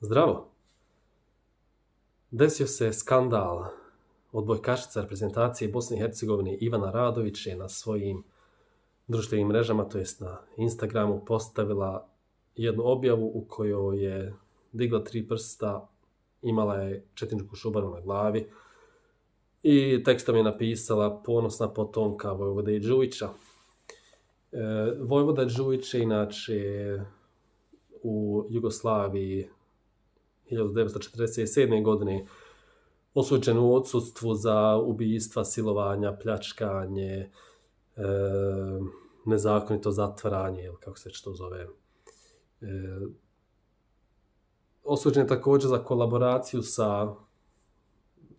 Zdravo. Desio se skandal. Odbojkašica reprezentacije Bosne i Hercegovine Ivana Radović je na svojim društvenim mrežama, to jest na Instagramu, postavila jednu objavu u kojoj je digla 3 prsta, imala je četničku šubaru na glavi i tekstom je napisala ponosna potomka Vojvode Đujića. Vojvoda Đujić je inače u Jugoslaviji 1947. godine osuđen u odsustvu za ubistva, silovanja, pljačkanje, nezakonito zatvaranje, ili kako se to zove. Osuđen je također za kolaboraciju sa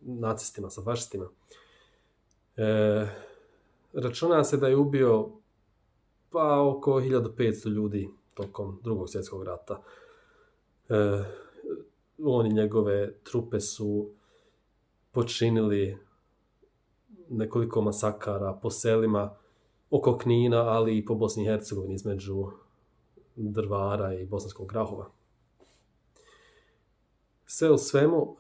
nacistima, sa fašistima. Računa se da je ubio oko 1500 ljudi tokom Drugog svjetskog rata. On i njegove trupe su počinili nekoliko masakara po selima oko Knina, ali i po Bosni i Hercegovini između Drvara i Bosanskog Grahova. Sve u svemu,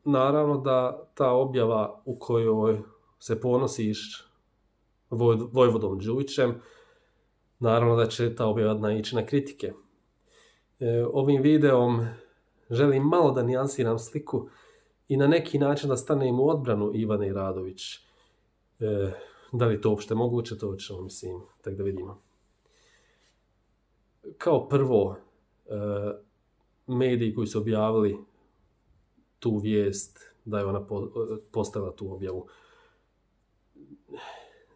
naravno da ta objava u kojoj se ponosiš Vojvodom Đujićem, naravno da će ta objava naići na kritike. Ovim videom želim malo da nijansiram sliku i na neki način da stanem u odbranu Ivane Radović. Da li je to uopšte moguće, to ćemo, mislim, tek da vidimo. Kao prvo, mediji koji su objavili tu vijest da je ona postavila tu objavu,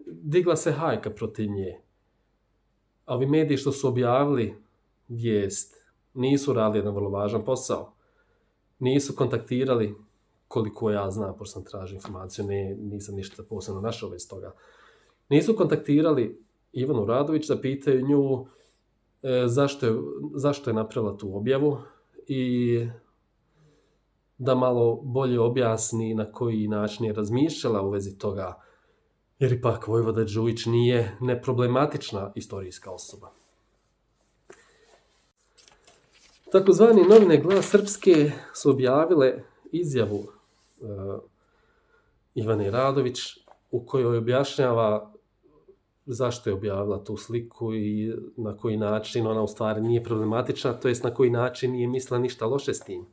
digla se hajka protiv nje. A ovi mediji što su objavili vijest nisu radili jedan vrlo važan posao. Nisu kontaktirali, koliko ja znam, pošto sam tražio informaciju, nisam ništa posebno našao bez toga. Nisu kontaktirali Ivanu Radović da pitaju nju zašto je napravila tu objavu i da malo bolje objasni na koji način je razmišljala u vezi toga, jer ipak Vojvoda Đujić nije neproblematična istorijska osoba. Takozvani novine Glas Srpske su objavile izjavu Ivane Radović u kojoj objašnjava zašto je objavila tu sliku i na koji način ona u stvari nije problematična, to jest na koji način nije mislila ništa loše s tim.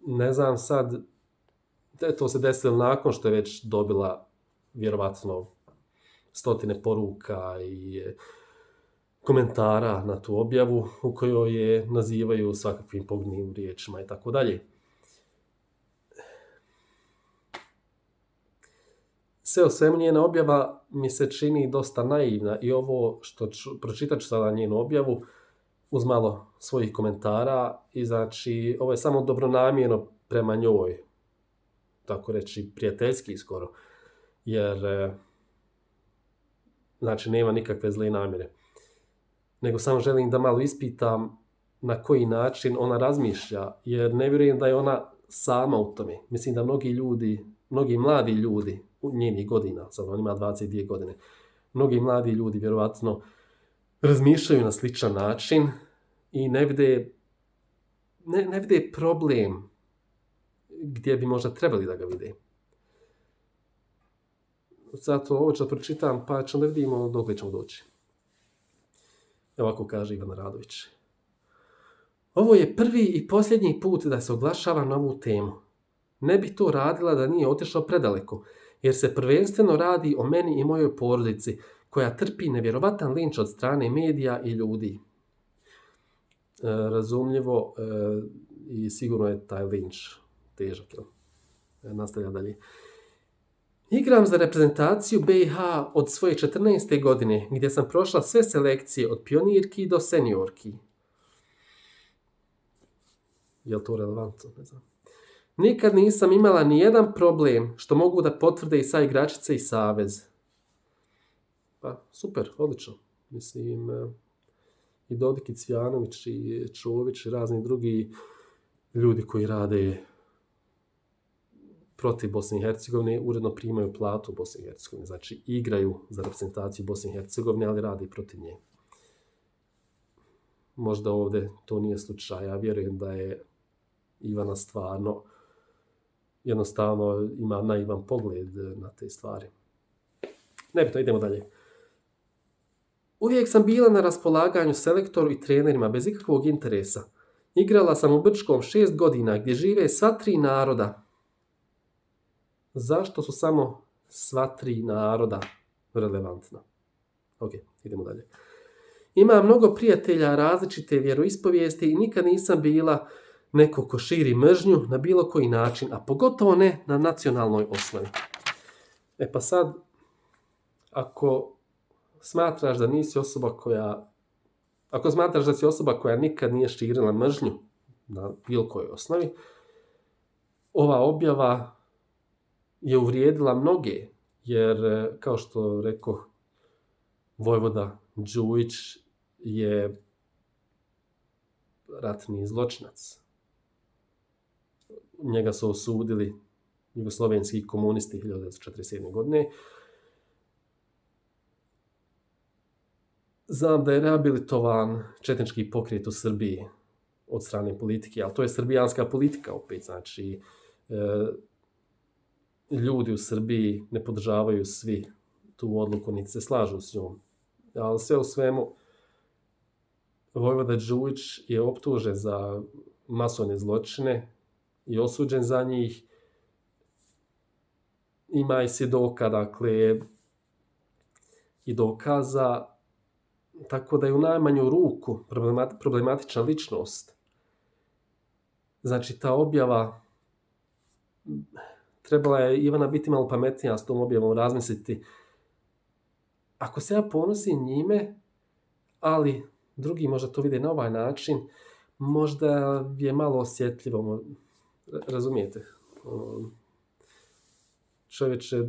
Ne znam sad, to se desilo nakon što je već dobila vjerovatno stotine poruka i komentara na tu objavu u kojoj je nazivaju svakakvim pogrdnim riječima i tako dalje. Sve o svemu njena objava mi se čini dosta naivna i ovo što pročitat ću sada njenu objavu uz malo svojih komentara i znači ovo je samo dobronamjerno prema njoj, tako reći prijateljski skoro, jer znači nema nikakve zle namjere. Nego samo želim da malo ispitam na koji način ona razmišlja, jer ne vjerujem da je ona sama u tome. Mislim da mnogi mladi ljudi u njenih godina, sad on ima 22 godine, mnogi mladi ljudi vjerovatno razmišljaju na sličan način i ne vide problem gdje bi možda trebali da ga vide. Zato ovo ću da pročitam, pa ćemo da vidimo dok ćemo doći. Evo ovako kaže Ivana Radović. Ovo je prvi i posljednji put da se oglašava na ovu temu. Ne bi to radila da nije otišla predaleko, jer se prvenstveno radi o meni i mojoj porodici, koja trpi nevjerovatan linč od strane medija i ljudi. Razumljivo i sigurno je taj linč težak. Nastavlja dalje. Igram za reprezentaciju BiH od svoje 14. godine, gdje sam prošla sve selekcije od pionirki do seniorki. Je li to relevantno? Ne znam. Nikad nisam imala ni jedan problem, što mogu da potvrde i sa igračice i savez. Pa, super, odlično. Mislim, i Dodik i Cvjanović i Čović i razni drugi ljudi koji rade protiv Bosne i Hercegovine uredno primaju platu u Bosni i Hercegovini. Znači, igraju za reprezentaciju Bosne i Hercegovine, ali rade i protiv nje. možda ovdje to nije slučaj. Ja vjerujem da je Ivana stvarno jednostavno ima naivan pogled na te stvari. Nebitno, idemo dalje. Uvijek sam bila na raspolaganju selektoru i trenerima bez ikakvog interesa. Igrala sam u Brčkom 6 godina gdje žive sva 3 naroda. Zašto su samo sva 3 naroda relevantna? Ok, idemo dalje. Imam mnogo prijatelja različite vjeroispovijesti i nikad nisam bila neko ko širi mržnju na bilo koji način, a pogotovo ne na nacionalnoj osnovi. Pa sad, ako smatraš da nisi osoba koja... Ako smatraš da si osoba koja nikad nije širila mržnju na bilo kojoj osnovi, ova objava je uvrijedila mnoge, jer, kao što rekao vojvoda Đujić, je ratni zločinac. Njega su osudili jugoslovenski komunisti 1947. godine. Znam da je rehabilitovan četnički pokret u Srbiji od strane politike, ali to je srbijanska politika opet, znači ljudi u Srbiji ne podržavaju svi tu odluku, niti se slažu s njom. Ali sve u svemu, vojvoda Đujić je optužen za masovne zločine i osuđen za njih. Ima i svjedoka, dakle, i dokaza, tako da je u najmanju ruku problematična ličnost. Znači, ta objava, trebala je Ivana biti malo pametnija s tom objavom, razmisliti. Ako se ja ponosim njime, ali drugi možda to vide na ovaj način, možda je malo osjetljivo. Razumijete? Čovječe,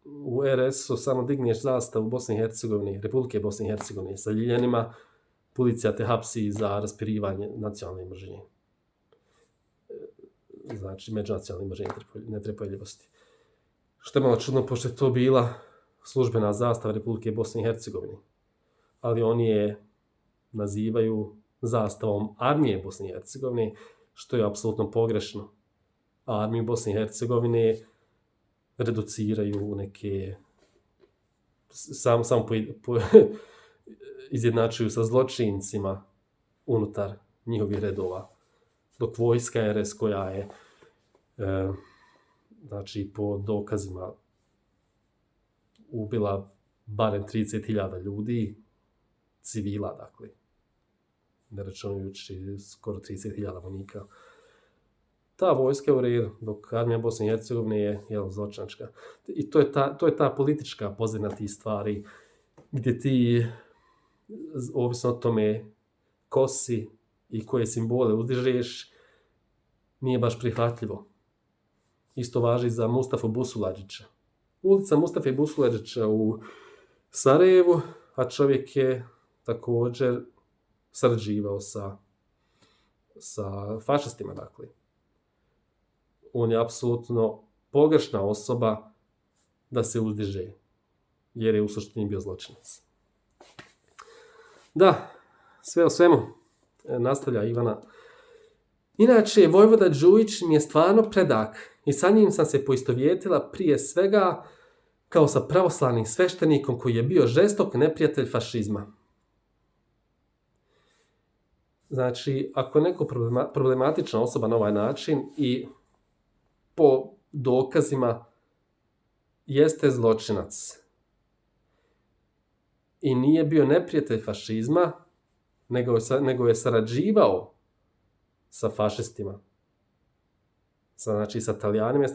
u RS-u samo digneš zastavu Bosne i Hercegovine, Republike Bosne i Hercegovine sa ljiljanima, policija te hapsi za raspirivanje nacionalne mržnje. Znači, međunacionalne mržnje i netrpeljivosti. Što je malo čudno, pošto je to bila službena zastava Republike Bosne i Hercegovine. Ali oni je nazivaju zastavom Armije Bosne i Hercegovine, što je apsolutno pogrešno. A Armiju Bosne i Hercegovine reduciraju u neke... Samo izjednačuju sa zločincima unutar njihovih redova. Dok vojska RS, koja je znači, po dokazima ubila barem 30.000 ljudi, civila, dakle, ne računajući skoro 30.000 vojnika. Ta vojska je u redu, dok Armija Bosne i Hercegovine je zločinačka. I to je ta politička pozadina tih stvari, gdje ti, ovisno o tome ko si i koje simbole uzdižeš, nije baš prihvatljivo. Isto važi za Mustafu Busuladžića. Ulica Mustafe Busuladžića u Sarajevu, a čovjek je također sarađivao sa fašistima, dakle. On je apsolutno pogrešna osoba da se uzdiže, jer je u suštini bio zločinac. Da, sve o svemu, nastavlja Ivana. Inače, vojvoda Đujić mi je stvarno predak i sa njim sam se poistovjetila prije svega kao sa pravoslavnim sveštenikom koji je bio žestok neprijatelj fašizma. Znači, ako je neko problematična osoba na ovaj način i po dokazima jeste zločinac i nije bio neprijatelj fašizma, nego je sarađivao sa fašistima. Znači, sa Talijanima je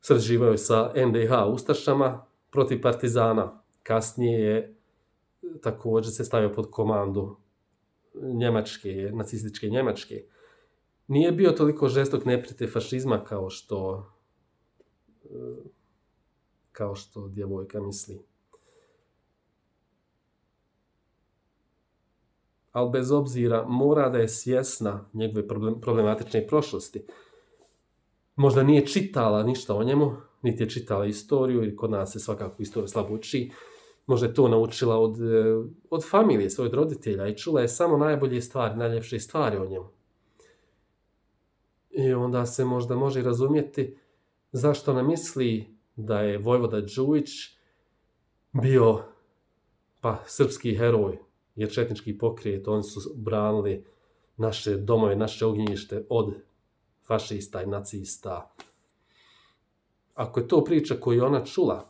sarađivao je sa NDH ustašama protiv partizana. Kasnije je također se stavio pod komandu Njemačke, nacističke Njemačke. Nije bio toliko žestok neprijatelj fašizma kao što djevojka misli. Ali bez obzira, mora da je svjesna njegove problematične prošlosti. Možda nije čitala ništa o njemu, niti je čitala istoriju, jer kod nas se svakako istorija slabo uči, Možda je to naučila od familije, svojih roditelja i čula je samo najbolje stvari, najljepše stvari o njemu. I onda se možda može razumjeti zašto ona misli da je vojvoda Đujić bio srpski heroj, jer četnički pokret, oni su branili naše domove, naše ognjište od fašista i nacista. Ako je to priča koju ona čula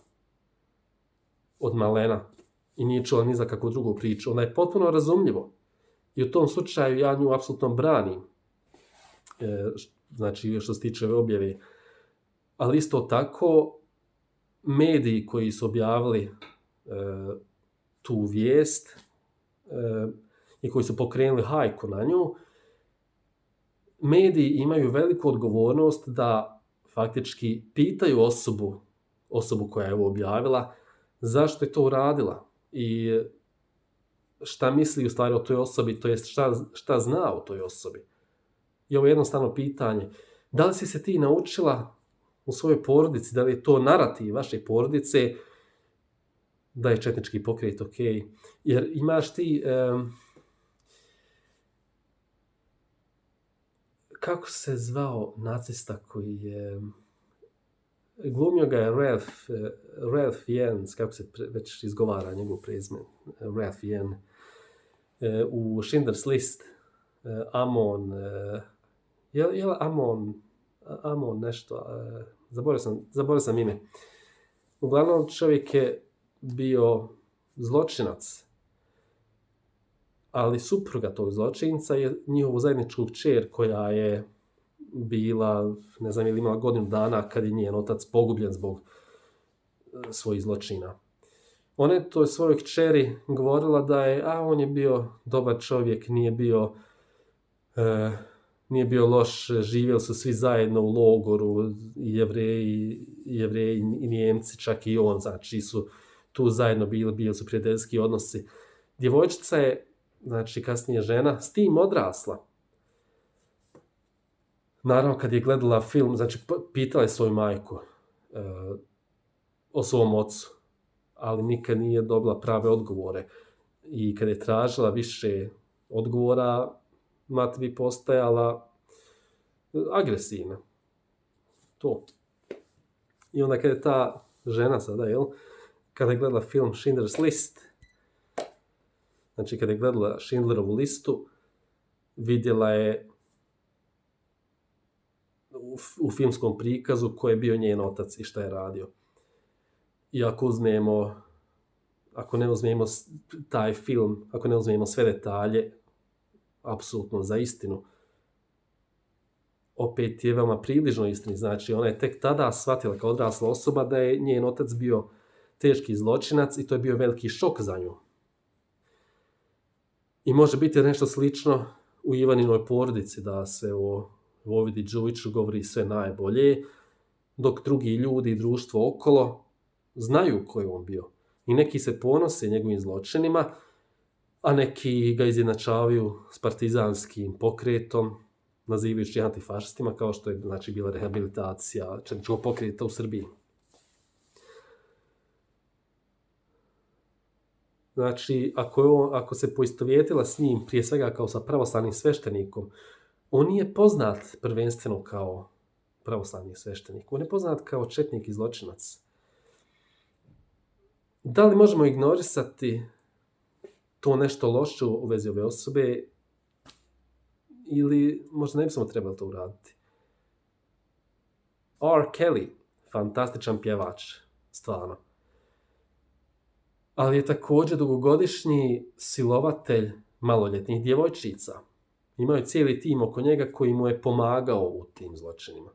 od malena i nije čula ni za kakvu drugu priču, onda je potpuno razumljivo. I u tom slučaju ja nju apsolutno branim. Znači, što se tiče ove objave. Ali isto tako, mediji koji su objavili tu vijest i koji su pokrenuli hajku na nju, mediji imaju veliku odgovornost da faktički pitaju osobu koja je ovo objavila, zašto je to uradila i šta misli u stvari o toj osobi, to jest šta zna o toj osobi. I ovo je jednostavno pitanje. Da li si se ti naučila u svojoj porodici, da li je to narativ vaše porodice, da je četnički pokret ok? Jer imaš ti... kako se zvao nacista koji je... glumio ga je Ralph Fiennes, kako se već izgovara njegov prezime, Ralph Fiennes, u Schindler's List, Amon, je li Amon nešto, zaboravio sam ime. Uglavnom čovjek je bio zločinac, ali supruga tog zločinca je njihovu zajedničku kćer koja je bila, ne znam, ili imala godinu dana kad je njen otac pogubljen zbog svojih zločina. Ona je to svojoj kćeri govorila da je, on je bio dobar čovjek, nije bio loš, živjeli su svi zajedno u logoru, i Jevreji i Nijemci, čak i on, znači su tu zajedno bili su prijateljski odnosi. Djevojčica je, znači kasnije žena, s tim odrasla. Naravno, kad je gledala film, znači pitala je svoju majku o svom ocu, ali nikad nije dobila prave odgovore. I kad je tražila više odgovora, mati bi postajala agresivna. To. I onda kad je ta žena sada, kada je gledala film Schindler's List, znači kada je gledala Schindlerovu listu, vidjela je u filmskom prikazu ko je bio njen otac i šta je radio. I ako ne uzmemo taj film, ako ne uzmemo sve detalje, apsolutno za istinu, opet je veoma približno istini. Znači, ona je tek tada shvatila kao odrasla osoba da je njen otac bio teški zločinac i to je bio veliki šok za nju. I može biti nešto slično u Ivaninoj porodici, da se o Vojvodi Đujiću govori sve najbolje, dok drugi ljudi i društvo okolo znaju ko je on bio. I neki se ponose njegovim zločinima, a neki ga izjednačavaju s partizanskim pokretom, nazivajući antifašistima, kao što je znači, bila rehabilitacija četničkog pokreta u Srbiji. Znači, ako se poistovjetila s njim, prije svega kao sa pravoslavnim sveštenikom, on nije poznat prvenstveno kao pravoslavni sveštenik, on je poznat kao četnik i zločinac. Da li možemo ignorisati to nešto loše u vezi ove osobe ili možda ne bismo trebali to uraditi? R. Kelly, fantastičan pjevač, stvarno. Ali je također dugogodišnji silovatelj maloljetnih djevojčica. Imao je cijeli tim oko njega koji mu je pomagao u tim zločinima.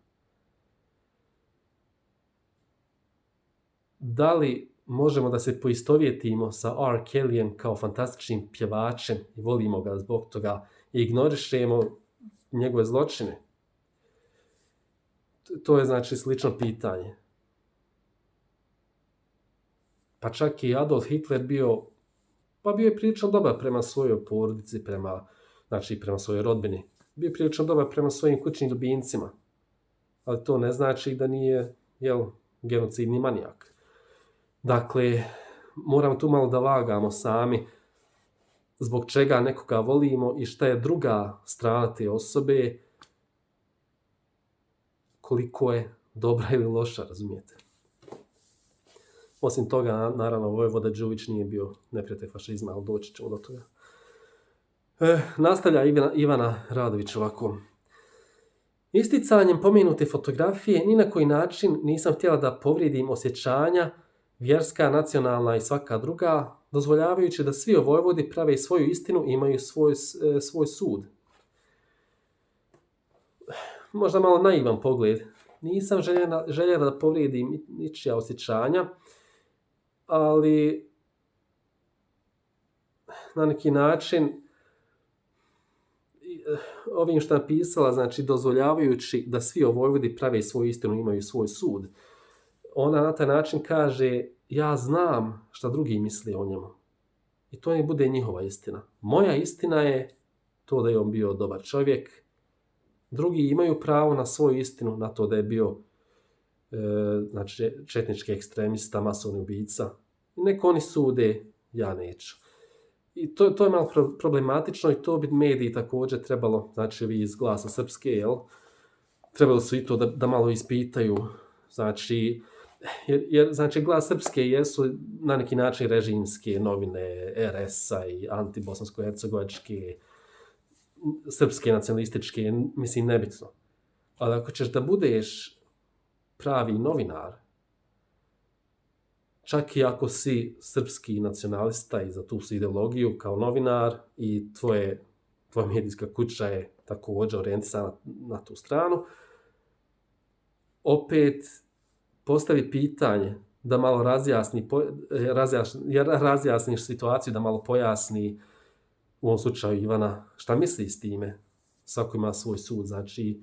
Da li možemo da se poistovjetimo sa R. Kellyjem kao fantastičnim pjevačem i volimo ga zbog toga i ignorišemo njegove zločine? To je znači slično pitanje. Pa čak i Adolf Hitler bio je prilično dobar prema svojoj porodici, prema svojoj rodbini. Bio je prilično dobar prema svojim kućnim ljubimcima. Ali to ne znači da nije genocidni manijak. Dakle, moramo tu malo da vagamo sami zbog čega nekoga volimo i šta je druga strana te osobe, koliko je dobra ili loša, razumijete. Osim toga, naravno, Vojvoda Đujić nije bio neprijatelj fašizma, ali doći ćemo do toga. Nastavlja Ivana Radović ovako. Isticanjem pomenute fotografije ni na koji način nisam htjela da povrijedim osjećanja, vjerska, nacionalna i svaka druga, dozvoljavajući da svi o Vojvodi prave svoju istinu i imaju svoj sud. Možda malo naivan pogled. Nisam željela da povrijedim ničija osjećanja, ali na neki način ovim što je napisala, znači dozvoljavajući da svi o Vojvodi prave svoju istinu i imaju svoj sud. Ona na taj način kaže, ja znam šta drugi misle o njemu. I to ne bude njihova istina. Moja istina je to da je on bio dobar čovjek. Drugi imaju pravo na svoju istinu, na to da je bio znači, četnički ekstremista, masovni ubica. Neko oni sude, ja neću. I to je malo problematično i to bi mediji također trebalo, znači vi iz Glasa Srpske, trebalo su i to da malo ispitaju, znači, jer znači Glas Srpske jesu na neki način režimske novine RS-a i antibosansko-hercegovačke, srpske nacionalističke, mislim nebitno. Ali ako ćeš da budeš pravi novinar, čak i ako si srpski nacionalista i za tu si ideologiju kao novinar i tvoja medijska kuća je također orijentisana na tu stranu, opet postavi pitanje da malo razjasniš situaciju, da malo pojasni u ovom slučaju Ivana šta misli s time. Svako ima svoj sud, znači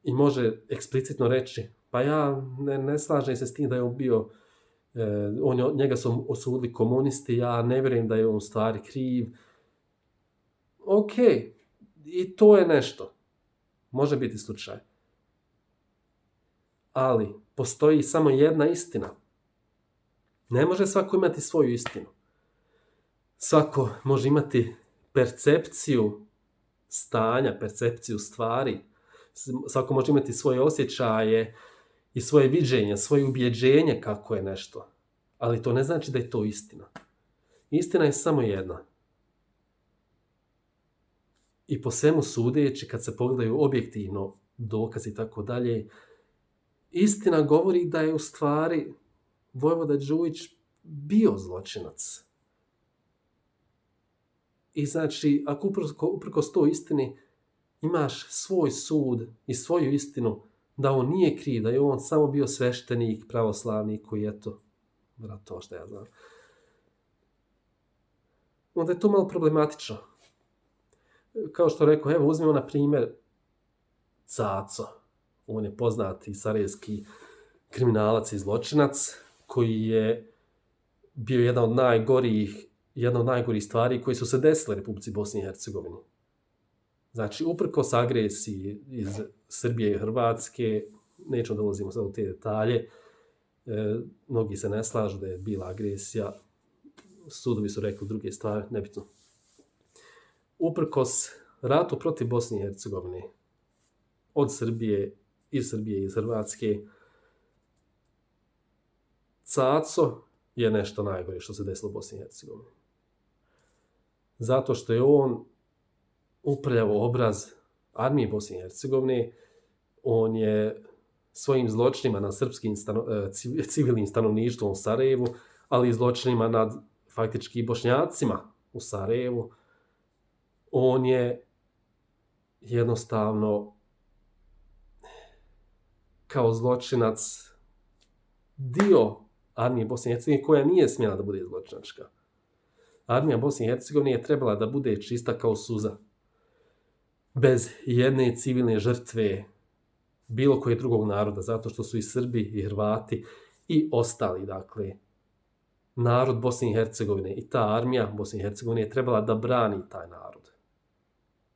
i može eksplicitno reći pa ja ne slažem se s tim da je on bio, njega su osudili komunisti, ja ne vjerujem da je on u stvari kriv. Ok, i to je nešto. Može biti slučaj. Ali postoji samo jedna istina. Ne može svako imati svoju istinu. Svako može imati percepciju stanja, percepciju stvari. Svako može imati svoje osjećaje i svoje viđenje, svoje ubjeđenje kako je nešto. Ali to ne znači da je to istina. Istina je samo jedna. I po svemu sudeći, kad se pogledaju objektivno dokazi i tako dalje, istina govori da je u stvari Vojvoda Đujić bio zločinac. I znači, ako uprkos toj istini imaš svoj sud i svoju istinu da on nije kriv, da je on samo bio sveštenik, pravoslavnik koji eto, to što ja znam. Onda je to malo problematično. Kao što rekao, evo uzmimo na primjer Caco. On je poznati sarajevski kriminalac i zločinac koji je bio jedna od najgorih stvari koji su se desile Republici Bosni i Hercegovini. Znači, uprkos agresiji iz Srbije i Hrvatske, nećemo da ulazimo sad u te detalje, mnogi se ne slažu da je bila agresija, sudovi su rekli druge stvari, nebitno. Uprkos ratu protiv Bosne i Hercegovine, od Srbije i iz Hrvatske, Caco je nešto najgore što se desilo u Bosni i Hercegovini. Zato što je on uprljavo obraz armije Bosne i Hercegovine, on je svojim zločinima nad srpskim civilnim stanovništvom u Sarajevu, ali i zločinima nad faktički Bošnjacima u Sarajevu, on je jednostavno kao zločinac dio armije Bosne i Hercegovine koja nije smjela da bude zločinačka. Armija Bosne i Hercegovine je trebala da bude čista kao suza. Bez jedne civilne žrtve bilo koje drugog naroda, zato što su i Srbi i Hrvati i ostali, dakle, narod Bosne i Hercegovine i ta armija Bosne i Hercegovine je trebala da brani taj narod.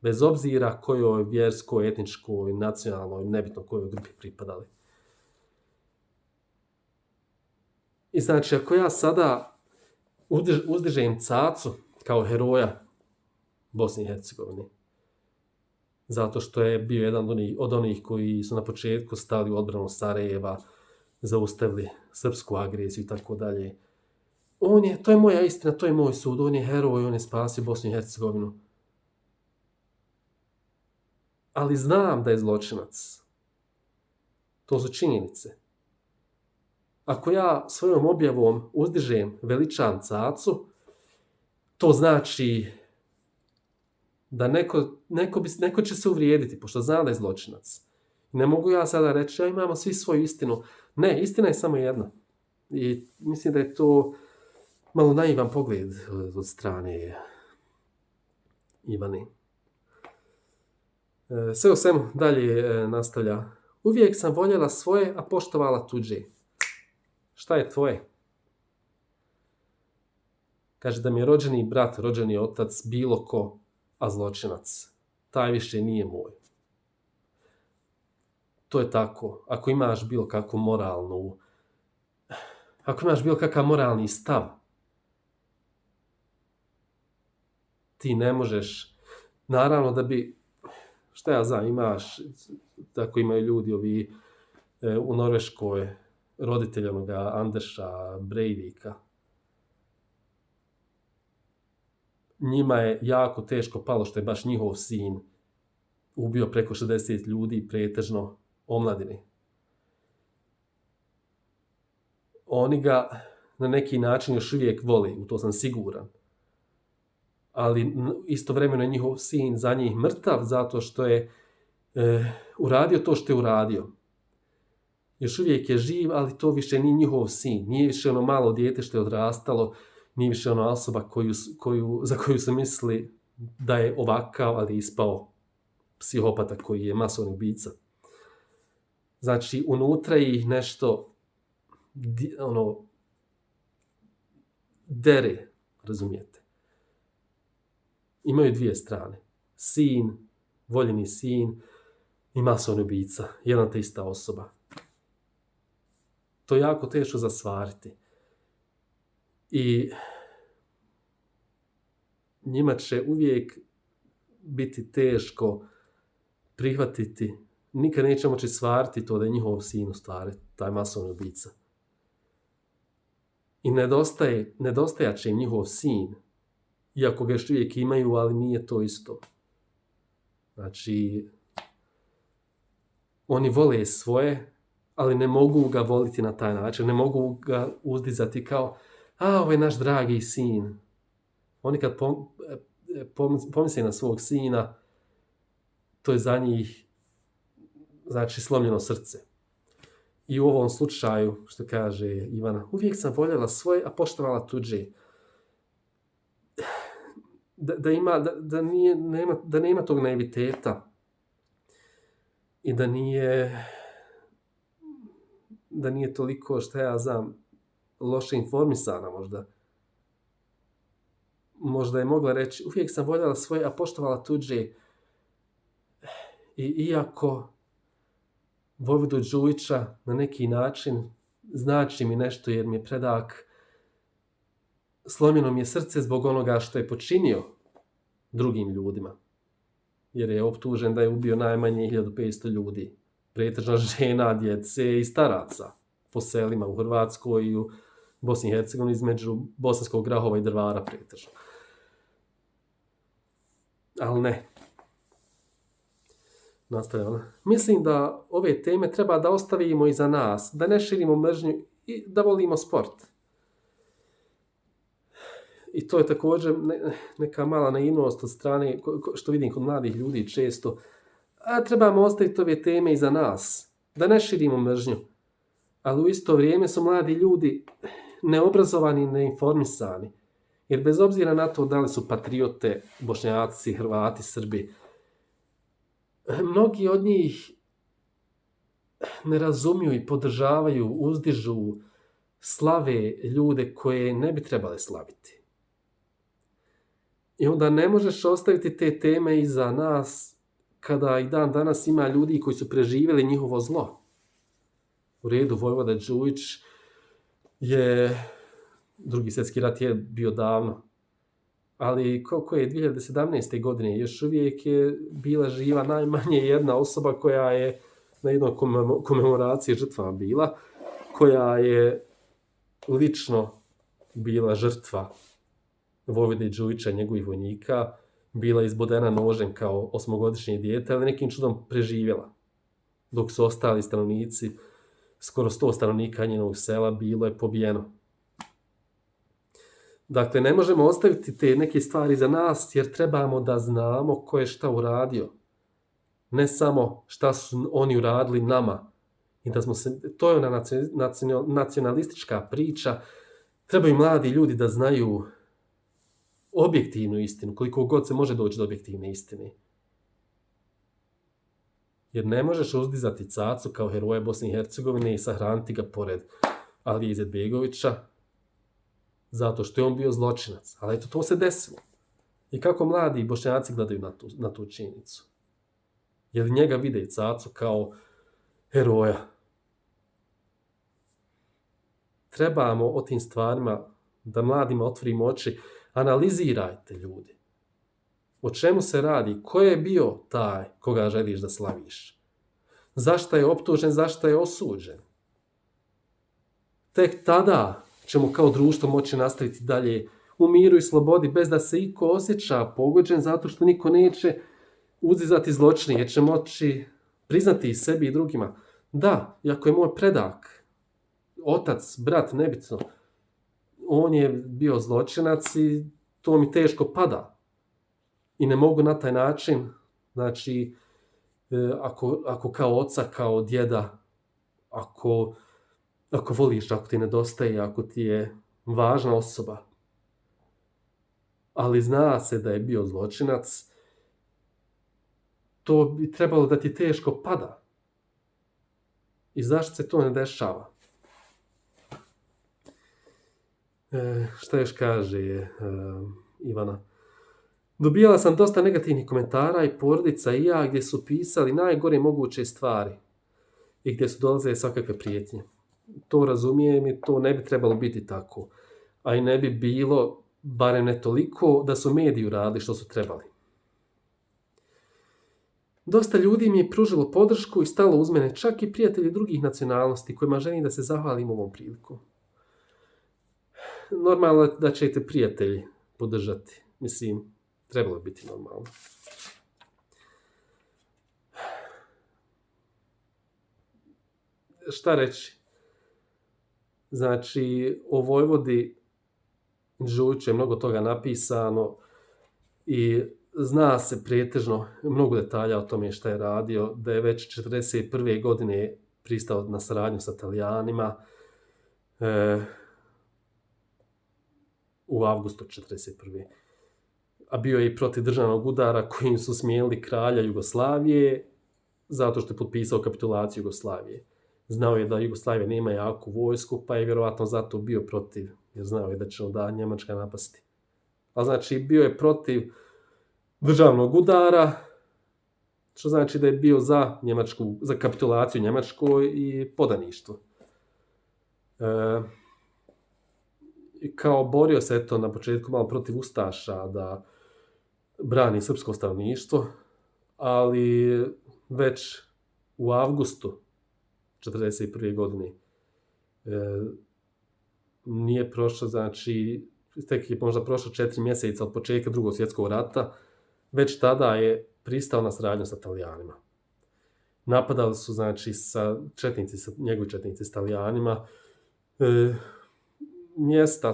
Bez obzira kojoj vjerskoj, etničkoj, nacionalnoj, nebitno kojoj grupi pripadali. I znači, ako ja sada uzdižem Cacu kao heroja Bosne i Hercegovine, zato što je bio jedan od onih koji su na početku stali u odbranu Sarajeva, zaustavili srpsku agresiju i tako dalje. To je moja istina, to je moj sud, on je heroj, on je spasio Bosnu i Hercegovinu. Ali znam da je zločinac. To su činjenice. Ako ja svojom objavom uzdižem veličam Cacu, to znači da neko će se uvrijediti, pošto zna da je zločinac. Ne mogu ja sada reći, imamo svi svoju istinu. Ne, istina je samo jedna. I mislim da je to malo naivan pogled od strane Ivane. Sve o svemu dalje nastavlja. Uvijek sam voljela svoje, a poštovala tuđe. Šta je tvoje? Kaže da mi je rođeni brat, rođeni otac, bilo ko, a zločinac. Taj više nije moj. To je tako. Ako imaš bilo kakvu kakav moralni stav, ti ne možeš, naravno da bi, šta ja znam, imaš, tako imaju ljudi ovi u Norveškoj, roditelj onoga Andersa Breivika. Njima je jako teško palo što je baš njihov sin ubio preko 60 ljudi, pretežno omladine. Oni ga na neki način još uvijek vole, u to sam siguran. Ali istovremeno je njihov sin za njih mrtav zato što je uradio to što je uradio. Još uvijek je živ, ali to više nije njihov sin. Nije više ono malo dijete što je odrastalo, nije više ona osoba za koju se misli da je ovakav, ali ispao psihopata koji je masovni ubica. Znači, unutra ih nešto dere, razumijete. Imaju dvije strane. Sin, voljeni sin i masovni ubica. Jedna te ista osoba. To je jako teško zasvariti. I njima će uvijek biti teško prihvatiti, nikad neće moći stvariti to da je njihov sin u stvari taj masovni ubica. I nedostajat će im njihov sin, iako ga još uvijek imaju, ali nije to isto. Znači, oni vole svoje, ali ne mogu ga voliti na taj način, ne mogu ga uzdizati kao, ovo je naš dragi sin. Oni kad pomisle na svog sina, to je za njih, znači, slomljeno srce. I u ovom slučaju, što kaže Ivana, uvijek sam voljela svoje, a poštovala tuđe. Da nema tog naiviteta i da nije toliko, šta ja znam, loše informisana možda. Možda je mogla reći, uvijek sam voljela svoje, a poštovala tuđe. I iako Vojvodu Đujića na neki način znači mi nešto jer mi je predak, slomljeno mi je srce zbog onoga što je počinio drugim ljudima. Jer je optužen da je ubio najmanje 1500 ljudi. Pretežno žena, djece i staraca po selima u Hrvatskoj i u Bosni i Hercegovini između Bosanskog Grahova i Drvara pretežno. Ali ne. Nastavljamo. Mislim da ove teme treba da ostavimo iza nas, da ne širimo mržnju i da volimo sport. I to je također neka mala naivnost od strane, što vidim kod mladih ljudi često, trebamo ostaviti ove teme iza nas, da ne širimo mržnju. Ali u isto vrijeme su mladi ljudi neobrazovani i neinformisani. Jer bez obzira na to da li su patriote, Bošnjaci, Hrvati, Srbi, mnogi od njih ne razumiju i podržavaju, uzdižu, slave ljude koje ne bi trebali slaviti. I onda ne možeš ostaviti te teme iza nas kada i dan danas ima ljudi koji su preživjeli njihovo zlo. U redu, Vojvoda Đujić Drugi svjetski rat je bio davno, ali koliko je 2017. godine još uvijek je bila živa najmanje jedna osoba koja je na jednoj komemoraciji žrtvama bila, koja je lično bila žrtva Vojvode Đujića i njegovih vojnika, bila izbodena nožem kao 8-godišnje dijete, ali nekim čudom preživjela. Dok su ostali stanovnici, skoro 100 stanovnika njenog sela, bilo je pobijeno. Dakle, ne možemo ostaviti te neke stvari za nas, jer trebamo da znamo ko je šta uradio. Ne samo šta su oni uradili nama. I da smo se, to je ona nacionalistička priča. Trebaju mladi ljudi da znaju objektivnu istinu, koliko god se može doći do objektivne istine. Jer ne možeš uzdizati cacu kao heroja Bosne i Hercegovine i sahraniti ga pored Alije Izetbegovića, zato što je on bio zločinac. Ali eto, to se desilo. I kako mladi Bošnjaci gledaju na tu činjenicu? Jer njega vide cacu kao heroja. Trebamo o tim stvarima da mladima otvorimo oči. Analizirajte, ljudi. O čemu se radi? Ko je bio taj koga želiš da slaviš? Zašto je optužen? Zašto je osuđen? Tek tada ćemo kao društvo moći nastaviti dalje u miru i slobodi bez da se iko osjeća pogođen, zato što niko neće uzdizati zločine, jer će moći priznati sebi i drugima. Da, iako je moj predak, otac, brat, nebitno, on je bio zločinac i to mi teško pada. I ne mogu na taj način, znači, ako kao oca, kao djeda, ako voliš, ako ti nedostaje, ako ti je važna osoba, ali zna se da je bio zločinac, to bi trebalo da ti teško pada. I zašto se to ne dešava? Šta još kaže Ivana? Dobijala sam dosta negativnih komentara i porodica i ja gdje su pisali najgore moguće stvari i gdje su dolazile svakakve prijetnje. To razumijem i to ne bi trebalo biti tako. A i ne bi bilo, barem ne toliko, da su mediji uradili što su trebali. Dosta ljudi mi je pružilo podršku i stalo uz mene, čak i prijatelji drugih nacionalnosti kojima želim da se zahvalim ovom priliku. Normalno da ćete prijatelji podržati. Mislim, trebalo je biti normalno. Šta reći? Znači, o Vojvodi Đujiću je mnogo toga napisano i zna se pretežno mnogo detalja o tome šta je radio, da je već 1941. godine pristao na saradnju sa Talijanima, u avgustu 1941. A bio je i protiv državnog udara kojim su smijenili kralja Jugoslavije zato što je potpisao kapitulaciju Jugoslavije. Znao je da Jugoslavija nema jaku vojsku, pa je vjerovatno zato bio protiv, jer znao je da će onda Njemačka napasti. A znači bio je protiv državnog udara, što znači da je bio za kapitulaciju Njemačkoj i podaništvo. I kao borio se eto na početku malo protiv ustaša da brani srpsko stanovništvo, ali već u avgustu 1941. godine nije prošlo, znači tek je možda prošlo 4 mjeseca od početka Drugog svjetskog rata, već tada je pristao na saradnju sa Talijanima. Napadali su, znači, njegovi četnici s Talijanima, mjesta,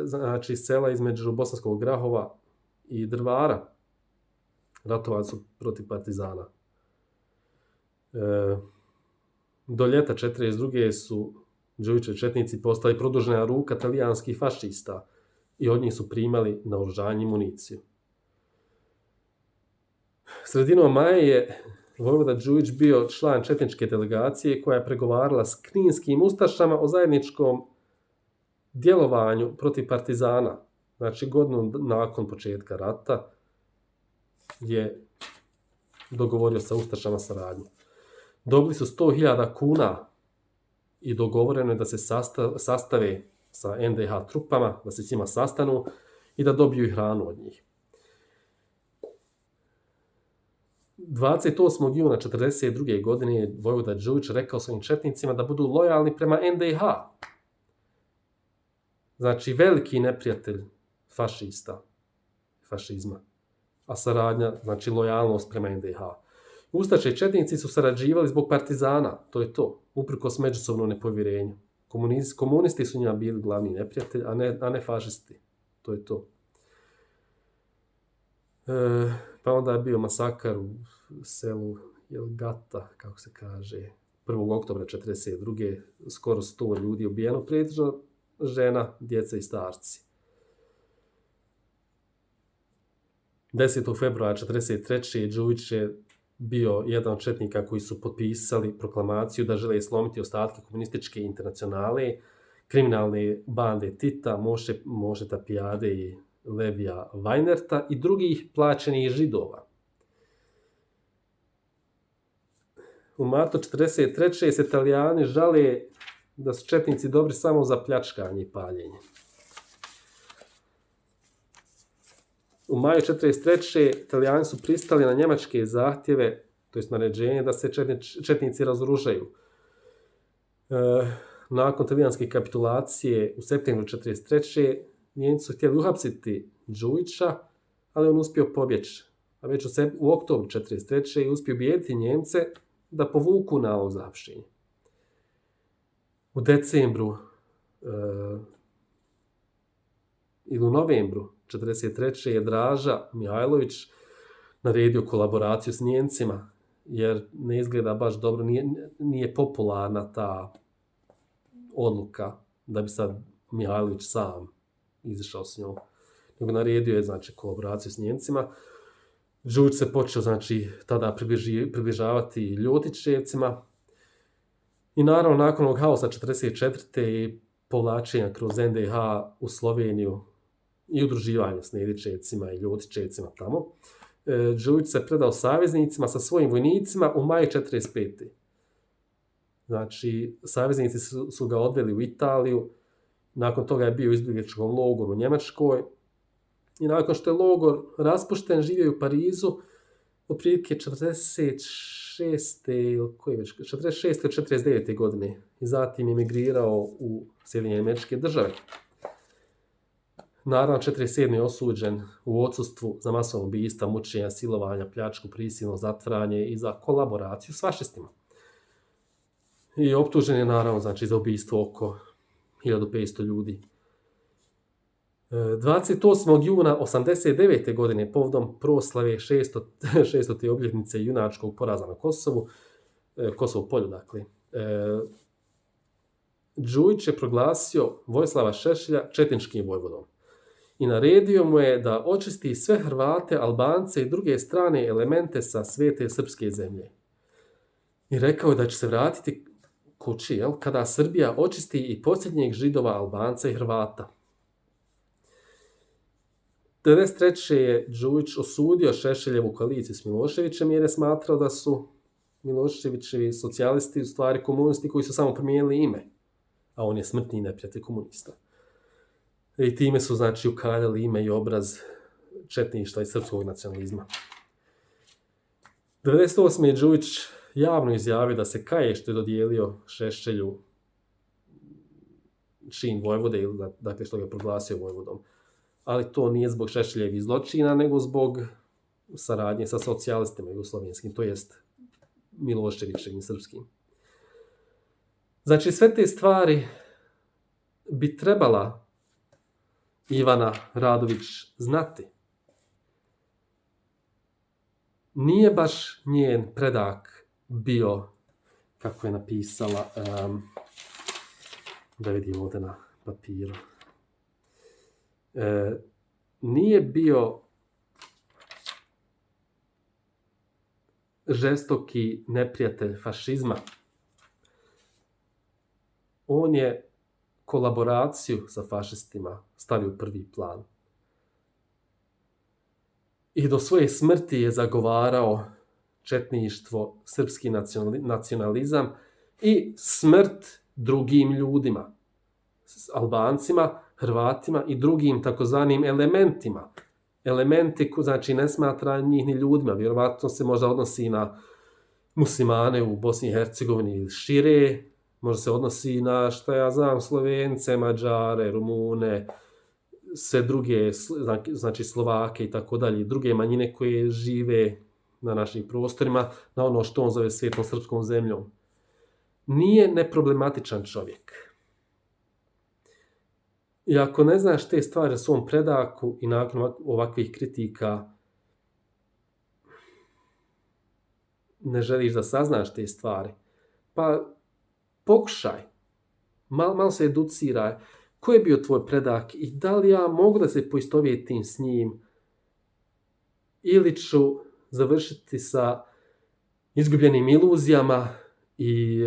znači sela između Bosanskog Grahova i Drvara. Ratovali su protiv partizana. Do ljeta 1942. su Đujićevi četnici postali produžena ruka talijanskih fašista i od njih su primali naoružanje i municiju. Sredinom maja je Vojvoda Đujić bio član četničke delegacije koja je pregovarala s kninskim ustašama o zajedničkom djelovanju protiv partizana. Znači, godinu nakon početka rata je dogovorio sa ustašama saradnju. Dobili su 100.000 kuna i dogovoreno je da se sastave sa NDH trupama, da se s njima sastanu i da dobiju i hranu od njih. 28. juna 1942. godine je vojvoda Đujić rekao svojim četnicima da budu lojalni prema NDH. Znači, veliki neprijatelj fašizma, a saradnja, znači lojalnost prema NDH. Ustaše i četnici su sarađivali zbog partizana, to je to, uprkos međusobnom nepovjerenju. Komunisti su njima bili glavni neprijatelj, a ne fašisti, to je to. Pa onda je bio masakar u selu Jelgata, kako se kaže, 1. oktobra 1942. Skoro 100 ljudi ubijeno, pretežno žena, djeca i starci. 10. februara 1943. Đujić je bio jedan od četnika koji su potpisali proklamaciju da žele slomiti ostatke komunističke internacionale, kriminalne bande Tita, Moše Tapijade i Levija Vajnerta i drugih plaćenih Židova. U martu 1943. se Italijani žale da su četnici dobri samo za pljačkanje i paljenje. U maju 1943. Italijani su pristali na njemačke zahtjeve, to jest naređenje, da se četnici razoružaju. Nakon talijanske kapitulacije u septembru 1943. Njemci su htjeli uhapsiti Đujića, ali on uspio pobjeći. A već u oktobru 1943. je uspio ubijediti Njemce da povuku nalog za hapšenje. U decembru ili u novembru 1943. je Draža Mihajlović naredio kolaboraciju s Njemcima, jer ne izgleda baš dobro, nije popularna ta odluka da bi sad Mihajlović sam izišao s njom. Nego naredio je, znači, kolaboraciju s Njemcima. Đujić se počeo, znači, tada približavati Ljotićevcima. I naravno, nakon ovog haosa 1944. i povlačenja kroz NDH u Sloveniju i udruživanja s Nedićevcima i Ljotićevcima tamo, Đujić se predao saveznicima sa svojim vojnicima u maju 1945. Znači, saveznici su ga odveli u Italiju, nakon toga je bio u izbjegličkom logoru u Njemačkoj i nakon što je logor raspušten, živio je u Parizu otprilike 46. ili 49. godine i zatim emigrirao u Sjedinjene Američke Države. Naravno, 1947. je osuđen u odsustvu za masovno ubistva, mučenja, silovanja, pljačku, prisilno zatvaranje i za kolaboraciju s fašistima. I optužen je, naravno, znači, za ubistvo oko 1500 ljudi. 28. juna 1989. godine, povodom proslave 600. obljetnice junačkog poraza na Kosovu polju, dakle, Đujić je proglasio Vojislava Šešelja četničkim vojvodom i naredio mu je da očisti sve Hrvate, Albance i druge strane elemente sa svete srpske zemlje. I rekao je da će se vratiti kući, kada Srbija očisti i posljednjeg Židova, Albanca i Hrvata. 1993. je Đujić osudio Šešeljevu koaliciju s Miloševićem jer je smatrao da su Miloševićevi socijalisti u stvari komunisti koji su samo promijenili ime, a on je smrtni neprijatelj komunista. I time su, znači, ukaljali ime i obraz četništva i srpskog nacionalizma. 1998. je Đujić javno izjavio da se kaje što je dodijelio Šešelju čin vojvode, ili dakle što ga je proglasio vojvodom. Ali to nije zbog Šešeljevih zločina, nego zbog saradnje sa socijalistima jugoslovenskim, to jest Miloševićevim srpskim. Znači, sve te stvari bi trebala Ivana Radović znati. Nije baš njen predak bio, kako je napisala, da vidim ovdje na papiru, nije bio žestoki neprijatelj fašizma. On je kolaboraciju sa fašistima stavio u prvi plan. I do svoje smrti je zagovarao četništvo, srpski nacionalizam i smrt drugim ljudima, Albancima, Hrvatima i drugim takozvanim elementima. Elementi, znači ne smatra njih ni ljudima, vjerovatno se možda odnosi na muslimane u Bosni i Hercegovini ili šire, možda se odnosi na, šta ja znam, Slovence, Mađare, Rumune, sve druge, znači Slovake i tako dalje, druge manjine koje žive na našim prostorima, na ono što on zove svijetom srpskom zemljom. Nije neproblematičan čovjek. I ako ne znaš te stvari o svom predaku i nakon ovakvih kritika ne želiš da saznaš te stvari, pa pokušaj, malo se educiraj, ko je bio tvoj predak i da li ja mogu da se poistovjetim s njim ili ću završiti sa izgubljenim iluzijama i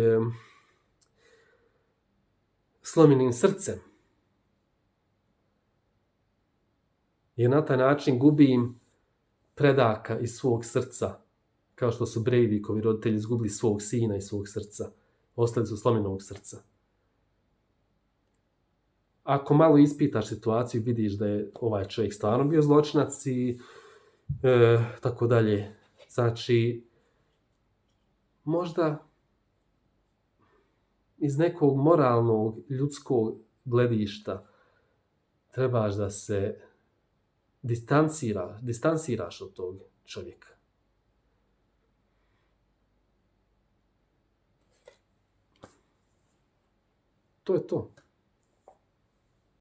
slomljenim srcem. Jer na taj način gubim predaka iz svog srca, kao što su Breivikovi roditelji izgubili svog sina iz svog srca. Ostali su slomljenog srca. Ako malo ispitaš situaciju, vidiš da je ovaj čovjek stvarno bio zločinac i tako dalje. Znači, možda iz nekog moralnog, ljudskog gledišta trebaš da se distanciraš od tog čovjeka. To je to.